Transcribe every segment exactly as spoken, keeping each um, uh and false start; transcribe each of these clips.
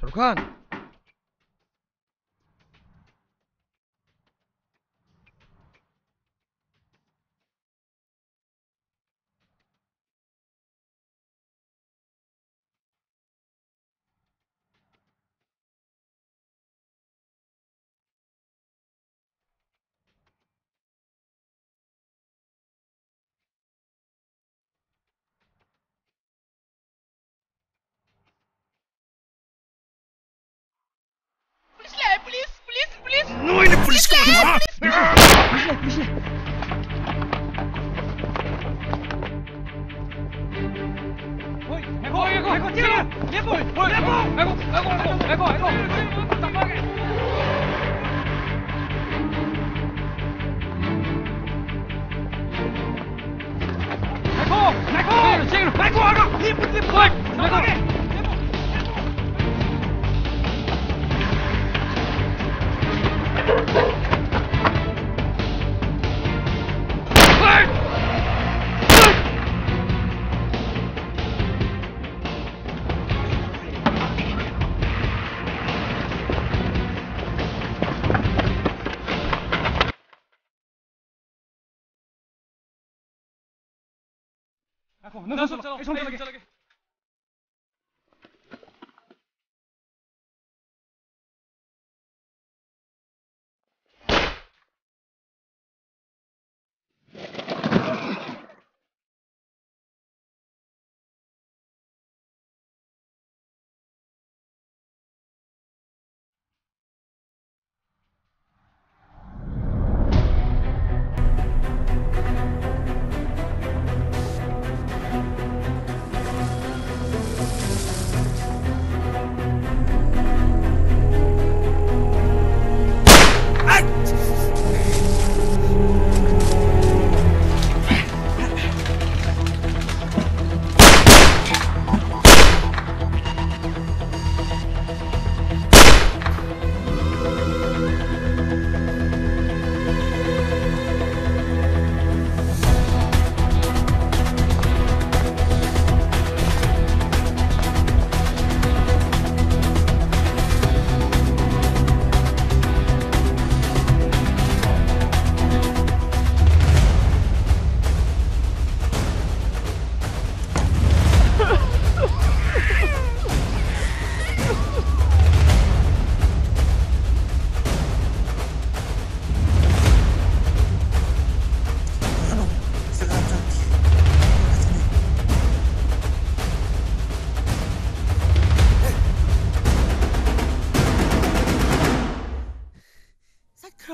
ꯔꯨꯈꯥꯟ꯫ Police ꯂꯥꯛꯑꯦ, police, police, police! ꯅꯣꯏꯅ police ꯀꯧꯕ? ꯍꯣꯏ, ꯉꯥꯏꯈꯣ, ꯉꯥꯏꯈꯣ, ꯉꯥꯏꯈꯣ, ꯆꯦꯜꯂꯨ! ꯂꯦꯞꯄꯨ! ꯍꯣꯏ, ꯂꯦꯞꯄꯨ! ꯉꯥꯏꯈꯣ, ꯉꯥꯏꯈꯣ, ꯉꯥꯏꯈꯣ, ꯉꯥꯏꯈꯣ, ꯉꯥꯏꯈꯣ! ꯉꯥꯏꯈꯣ! ꯉꯥꯏꯈꯣ! ꯆꯦꯜꯂꯨ! ꯉꯥꯏꯈꯣ! ꯉꯥꯏꯈꯣ! ꯂꯦꯞꯄꯨ! ꯂꯦꯞꯄꯨ! ꯍꯣꯏ! ꯉꯥꯏꯈꯣ! ꯂꯦꯞꯄꯨ! ꯉꯥꯏꯈꯣ, ꯅꯪ ꯆꯠꯂꯣ, ꯆꯠꯂꯣ, ꯑꯩ ꯁꯣꯝ ꯆꯠꯂꯒꯦ꯫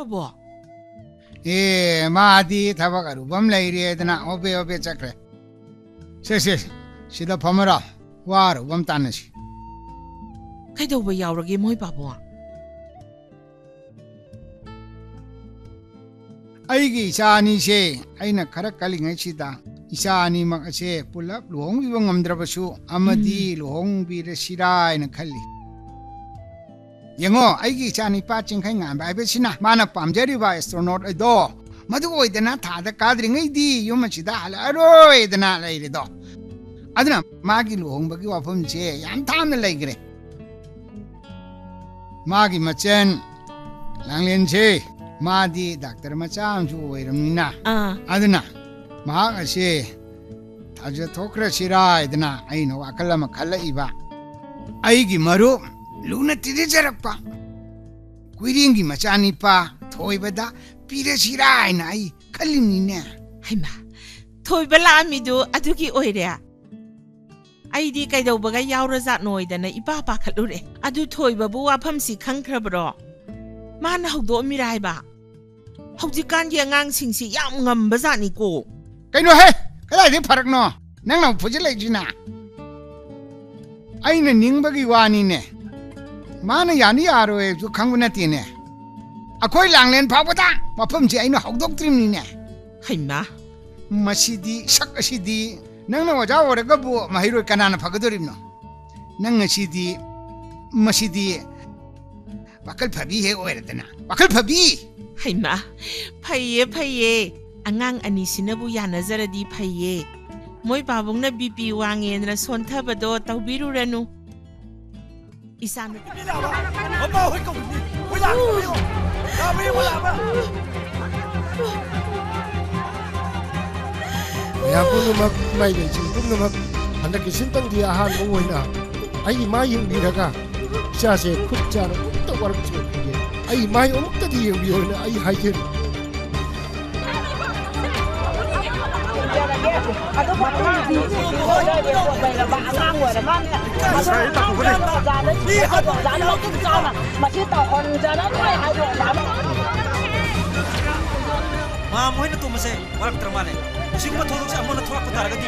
ꯕꯣ? ꯑꯦ, ꯃꯥꯗꯤ ꯊꯕꯛ ꯑꯔꯨꯕ ꯑꯃ ꯂꯩꯔꯦꯗꯅ ꯍꯣꯕꯦ ꯍꯣꯕꯦ ꯆꯠꯈ꯭ꯔꯦ꯫ ꯁꯦ, ꯁꯦ, ꯁꯤꯗ ꯐꯝꯃꯔꯣ꯫ ꯋꯥ ꯑꯔꯨꯕ ꯑꯃ ꯇꯥꯟꯅꯁꯤ꯫ ꯀꯩꯗꯧꯕ ꯌꯥꯎꯔꯒꯦ ꯃꯣꯏ ꯄꯥꯕꯨꯡ? ꯑꯩꯒꯤ ꯏꯆꯥ ꯑꯅꯤꯁꯦ ꯑꯩꯅ ꯈꯔ ꯀꯜꯂꯤꯉꯩꯁꯤꯗ ꯏꯆꯥ ꯑꯅꯤꯃꯛ ꯑꯁꯦ ꯄꯨꯂꯞ ꯂꯨꯍꯣꯡꯕꯤꯕ ꯉꯝꯗ꯭ꯔꯕꯁꯨ ꯑꯃꯗꯤ ꯎꯝ꯫ ꯂꯨꯍꯣꯡꯕꯤꯔꯁꯤꯔꯥ ꯍꯥꯏꯅ ꯈꯜꯂꯤ꯫ ꯌꯦꯡꯉꯣ, ꯑꯩꯒꯤ ꯏꯆꯥ ꯅꯤꯄꯥ ꯆꯤꯡꯈꯩ ꯉꯥꯟꯕ ꯍꯥꯏꯕꯁꯤꯅ ꯃꯥꯅ ꯄꯥꯝꯖꯔꯤꯕ astronaut ꯑꯗꯣ ꯃꯗꯨ ꯑꯣꯏꯗꯅ ꯊꯥꯗ ꯀꯥꯗ꯭ꯔꯤꯉꯩꯗꯤ ꯌꯨꯝ ꯑꯁꯤꯗ ꯍꯜꯂꯛꯑꯔꯣꯏꯗꯅ ꯂꯩꯔꯦꯗꯣ꯫ ꯑꯗꯨꯅ ꯃꯥꯒꯤ ꯂꯨꯍꯣꯡꯕꯒꯤ ꯋꯥꯐꯝꯁꯦ ꯌꯥꯝ ꯊꯥꯞꯅ ꯂꯩꯈ꯭ꯔꯦ꯫ ꯃꯥꯒꯤ ꯃꯆꯟ ꯂꯥꯡꯂꯦꯟꯁꯦ, ꯃꯥꯗꯤ ꯗꯥꯛꯇꯔ ꯃꯆꯥ ꯑꯃꯁꯨ ꯑꯣꯏꯔꯕꯅꯤꯅ, ꯑꯥ꯫ ꯑꯗꯨꯅ ꯃꯍꯥꯛ ꯑꯁꯤ ꯊꯥꯖꯊꯣꯛꯈ꯭ꯔꯁꯤꯔꯥ ꯍꯥꯏꯗꯅ ꯑꯩꯅ ꯋꯥꯈꯜ ꯑꯃ ꯈꯜꯂꯛꯏꯕ꯫ ꯑꯩꯒꯤ ꯃꯔꯨꯞ ꯂꯨꯅ ꯇꯤꯟꯅꯖꯔꯛꯄ ꯀꯨꯏꯔꯦꯡꯒꯤ ꯃꯆꯥꯅꯤꯄꯥ ꯊꯣꯏꯕꯗ ꯄꯤꯔꯁꯤꯔꯥ ꯍꯥꯏꯅ ꯑꯩ ꯈꯜꯂꯤꯕꯅꯤꯅꯦ꯫ ꯍꯩꯃꯥ, ꯊꯣꯏꯕ ꯂꯥꯛꯑꯝꯃꯤꯗꯨ ꯑꯗꯨꯒꯤ ꯑꯣꯏꯔꯦ? ꯑꯩꯗꯤ ꯀꯩꯗꯧꯕꯒ ꯌꯥꯎꯔꯖꯥꯠꯅꯣꯏꯗꯅ ꯏꯄꯥ ꯄꯥꯈꯠꯂꯨꯔꯦ꯫ ꯑꯗꯨ ꯊꯣꯏꯕꯕꯨ ꯋꯥꯐꯝꯁꯤ ꯈꯪꯈ꯭ꯔꯕ꯭ꯔꯣ? ꯃꯥꯅ ꯍꯧꯗꯣꯛꯑꯝꯃꯤꯔꯥ ꯍꯥꯏꯕ? ꯍꯧꯖꯤꯛꯀꯥꯟꯒꯤ ꯑꯉꯥꯡꯁꯤꯡꯁꯤ ꯌꯥꯝ ꯉꯝꯕꯖꯥꯠꯅꯤꯀꯣ꯫ ꯀꯩꯅꯣꯍꯦ? ꯀꯗꯥꯏꯗꯒꯤ ꯐꯔꯛꯅꯣ? ꯅꯪꯅ ꯑꯃꯨꯛ ꯐꯨꯖꯤꯜꯂꯛꯏꯁꯤꯅ? ꯑꯩꯅ ꯅꯤꯡꯕꯒꯤ ꯋꯥꯅꯤꯅꯦ꯫ ꯃꯥꯅ ꯌꯥꯅꯤ ꯌꯥꯔꯣꯏꯁꯨ ꯈꯪꯕ ꯅꯠꯇꯦꯅꯦ꯫ ꯑꯩꯈꯣꯏ ꯂꯥꯡꯂꯦꯟ ꯐꯥꯎꯕꯗ ꯃꯐꯝꯁꯤ ꯑꯩꯅ ꯍꯧꯗꯣꯛꯇ꯭ꯔꯤꯕꯅꯤꯅꯦ꯫ ꯍꯩꯃꯥ! ꯃꯁꯤꯗꯤ, ꯁꯛ ꯑꯁꯤꯗꯤ, ꯅꯪꯅ ꯑꯣꯖꯥ ꯑꯣꯏꯔꯒꯕꯨ ꯃꯍꯩꯔꯣꯏ ꯀꯅꯥꯅ ꯐꯒꯗꯣꯔꯤꯕꯅꯣ? ꯅꯪ ꯉꯁꯤꯗꯤ, ꯃꯁꯤꯗꯤ ꯋꯥꯈꯜ ꯐꯕꯤ ꯍꯦꯛ ꯑꯣꯏꯔꯗꯅ꯫ ꯋꯥꯈꯜ ꯐꯕꯤ! ꯍꯩꯃꯥ! ꯐꯩꯌꯦ, ꯐꯩꯌꯦ꯫ ꯑꯉꯥꯡ ꯑꯅꯤꯁꯤꯅꯕꯨ ꯌꯥꯅꯖꯔꯗꯤ ꯐꯩꯌꯦ꯫ ꯃꯣꯏ ꯄꯥꯕꯨꯡꯅ BP ꯋꯥꯡꯉꯦꯅ ꯁꯣꯟꯊꯕꯗꯣ ꯇꯧꯕꯤꯔꯨꯔꯅꯨ꯫ ꯏꯆꯥꯅꯨꯄꯤ꯫ ꯃꯤ ꯂꯥꯛꯑꯕ? ꯃꯃꯥ ꯍꯣꯏ ꯀꯧꯕꯅꯤ꯫ ꯍꯣꯏ, ꯂꯥꯛꯑꯕ ꯌꯦꯡꯉꯣ꯫ ꯂꯥꯛꯑꯕ ꯌꯦꯡꯉꯣ, ꯂꯥꯛꯑꯕ꯫ ꯃꯌꯥꯝ ꯄꯨꯝꯅꯃꯛ, ꯏꯃꯥ ꯏꯕꯦꯟꯁꯤꯡ ꯄꯨꯝꯅꯃꯛ, ꯍꯟꯗꯛꯀꯤ ꯁꯤꯟꯇꯪꯗꯤ ꯑꯍꯥꯟꯕ ꯑꯣꯏꯅ ꯑꯩꯒꯤ ꯃꯥꯏ ꯌꯦꯡꯕꯤꯔꯒ ꯏꯆꯥꯁꯦ ꯈꯨꯠ ꯆꯥꯅ ꯑꯃꯨꯛꯇ ꯋꯥꯔꯛ ꯆꯣꯛꯄꯤꯒꯦ꯫ ꯑꯩ ꯃꯥꯏ ꯑꯃꯨꯛꯇꯗꯤ ꯌꯦꯡꯕꯤꯌꯣꯅ ꯑꯩ ꯍꯥꯏꯖꯔꯤ꯫ ꯑꯗꯨꯕꯨ ꯑꯉꯥꯡ ꯑꯅꯤꯁꯤꯗꯤ ꯂꯩꯔꯕ ꯑꯉꯥꯡ ꯑꯣꯏꯔ ꯃꯥꯜꯂꯦ꯫ ꯃꯗꯨꯅ ꯑꯣꯖꯥꯗ ꯁꯤꯟꯅꯕ ꯑꯣꯖꯥꯅ ꯃꯇꯤꯛ ꯆꯥꯅ ꯃꯁꯤ ꯇꯧꯍꯟꯖꯔꯔꯣꯏ ꯍꯥꯏꯕ ꯑꯣꯖꯥꯅ ꯃꯥꯝꯃ ꯍꯣꯏ ꯅꯇꯣꯝꯕꯁꯦ ꯋꯥꯔꯛꯇ꯭ꯔ ꯃꯥꯜꯂꯦ꯫ ꯑꯁꯤꯒꯨꯝꯕ ꯊꯧꯗꯣꯛꯁꯦ ꯑꯃꯨꯛ ꯍꯟꯅ ꯊꯣꯛꯂꯛꯄ ꯇꯥꯔꯒꯗꯤ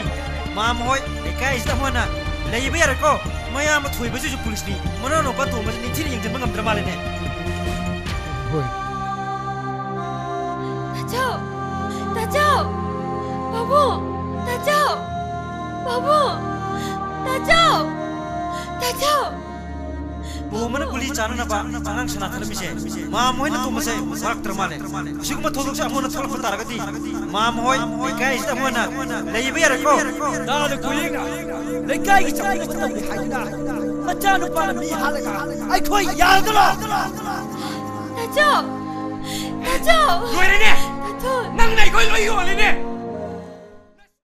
ꯃꯥꯝꯃ ꯍꯣꯏ ꯂꯩꯀꯥꯏꯁꯤꯗ ꯑꯃꯨꯛ ꯍꯟꯅ ꯂꯩꯕ ꯌꯥꯔꯣꯏꯀꯣ꯫ ꯃꯌꯥꯝꯕ ꯊꯣꯏꯕꯁꯤꯁꯨ ꯄꯨꯂꯤꯁꯅꯤ, ꯃꯅꯥꯎꯅꯨꯄꯥ ꯇꯣꯝꯕꯁꯤ ꯅꯤꯡꯊꯤꯅ ꯌꯦꯡꯁꯤꯟꯕ ꯉꯝꯗ꯭ꯔ ꯃꯥꯜꯂꯦꯅꯦ꯫ ꯍꯣꯏ꯫ ꯇꯥꯆꯧ! ꯇꯥꯆꯧ! ꯄꯥꯕꯨꯡ! ꯇꯥꯆꯧ! ꯄꯥꯕꯨꯡ! ꯇꯥꯆꯧ! ꯇꯥꯆꯧ! ꯇꯣꯝꯕꯅ ꯒꯨꯂꯤ ꯆꯥꯅꯅꯕ ꯑꯉꯥꯡ ꯁꯅꯥ ꯊꯅꯝꯃꯤꯁꯦ ꯃꯥꯝꯃ ꯍꯣꯏ ꯅꯇꯣꯝꯕꯁꯦ ꯋꯥꯔꯛꯇ꯭ꯔ ꯃꯥꯜꯂꯦ꯫ ꯑꯁꯤꯒꯨꯝꯕ ꯊꯧꯗꯣꯛꯁꯦ ꯑꯃꯨꯛ ꯍꯟꯅ ꯊꯣꯛꯂꯛꯄ ꯇꯥꯔꯒꯗꯤ ꯃꯥꯝꯃ ꯍꯣꯏ ꯂꯩꯀꯥꯏꯁꯤꯗ ꯑꯃꯨꯛ ꯍꯟꯅ ꯂꯩꯕ ꯌꯥꯔꯣꯏꯀꯣ꯫ ꯇꯥꯗ ꯀꯨꯏꯔꯦꯅ ꯂꯩꯀꯥꯏꯒꯤ ꯆꯥꯎꯈꯠꯅꯕ ꯇꯧꯒꯦ ꯍꯥꯏꯗꯨꯅ ꯃꯆꯥꯅꯨꯄꯥꯅ ꯃꯤ ꯍꯥꯠꯂꯒ ꯑꯩꯈꯣꯏ ꯌꯥꯔꯗ꯭ꯔꯣ? ꯇꯥꯆꯧ! ꯇꯥꯆꯧ! ꯂꯣꯏꯔꯦꯅꯦ! ꯇꯥꯆꯧ! ꯅꯪꯅ ꯑꯩꯈꯣꯏ ꯂꯣꯏ ꯌꯣꯜꯂꯦꯅꯦ!